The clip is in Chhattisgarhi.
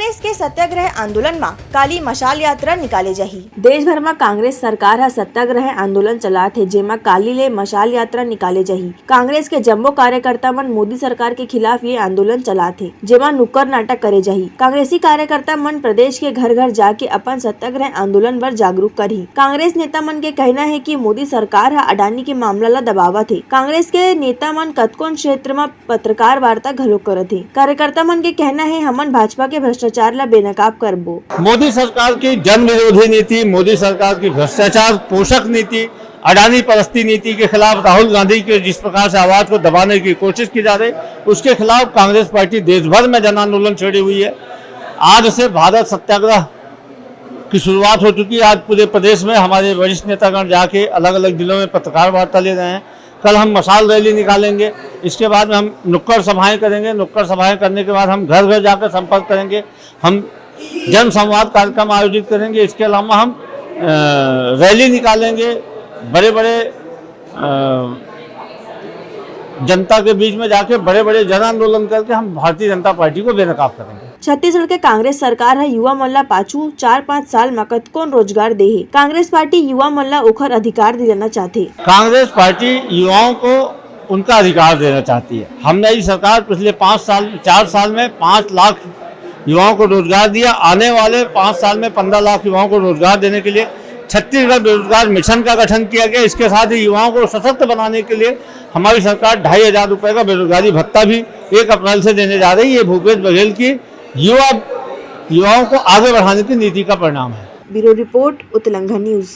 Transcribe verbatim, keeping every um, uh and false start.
कांग्रेस के सत्याग्रह आंदोलन म काली मशाल यात्रा निकाले जाही। देश भर म कांग्रेस सरकार ह सत्याग्रह आंदोलन चलात हे, जेमा काली ले मशाल यात्रा निकाले जाही। कांग्रेस के जम्मो कार्यकर्ता मन मोदी सरकार के खिलाफ ये आंदोलन चलात हे, जेमा नुक्कड़ नाटक करे जाही। कांग्रेसी कार्यकर्ता मन प्रदेश के घर-घर जाके अपन सत्याग्रह आंदोलन बर जागरूक करही। कांग्रेस नेता मन के कहना हे कि मोदी सरकार ह अडानी के मामला ल दबावत हे। कांग्रेस के नेता मन कतकोन क्षेत्र म पत्रकार वार्ता घलो करत हे। कार्यकर्ता मन के कहना हे, हमन भाजपा के भ्रष्टाचार ल बेनकाब करबो। मोदी सरकार की जन विरोधी नीति, मोदी सरकार की भ्रष्टाचार पोषक नीति, अडानी परस्ती नीति के खिलाफ राहुल गांधी के जिस प्रकार से आवाज को दबाने की कोशिश की जा रही, उसके खिलाफ कांग्रेस पार्टी देश भर में जन आंदोलन छेड़ी हुई है। आज से भारत सत्याग्रह की शुरुआत हो चुकी है। आज पूरे प्रदेश में हमारे वरिष्ठ नेतागण जाके अलग-अलग जिलों में पत्रकार वार्ता ले रहे हैं। कल हम मशाल रैली निकालेंगे, इसके बाद में हम नुक्कड़ सभाएं करेंगे। नुक्कड़ सभाएं करने के बाद हम घर-घर जाकर संपर्क करेंगे, हम जन संवाद कार्यक्रम आयोजित करेंगे। इसके अलावा हम, अ, रैली निकालेंगे, बड़े-बड़े, अ, जनता के बीच में जाके बड़े-बड़े जन आंदोलन करके हम भारतीय जनता पार्टी को बेनकाब करेंगे। छत्तीसगढ़ के कांग्रेस सरकार ह युवा मन ला पाछू चार पाँच साल म कतकोन रोजगार दे हे। कांग्रेस पार्टी युवा मन ला ओखर अधिकार दिलाना चाहथे। कांग्रेस पार्टी युवाओं को उनका अधिकार देना चाहती है। हमने, ये सरकार पिछले पाँच साल, चार साल में पाँच लाख युवाओं को रोजगार दिया। आने वाले पाँच साल में पन्द्रह लाख युवाओं को रोजगार देने के लिए छत्तीसगढ़ बेरोजगार मिशन का गठन किया गया। इसके साथ ही युवाओं को सशक्त बनाने के लिए हमारी सरकार ढाई हजार रुपए का बेरोजगारी भत्ता भी एक अप्रैल से देने जा रही है। ये भूपेश बघेल की युवा, युवाओं को आगे बढ़ाने की नीति का परिणाम है। Bureau report, Utlangha news.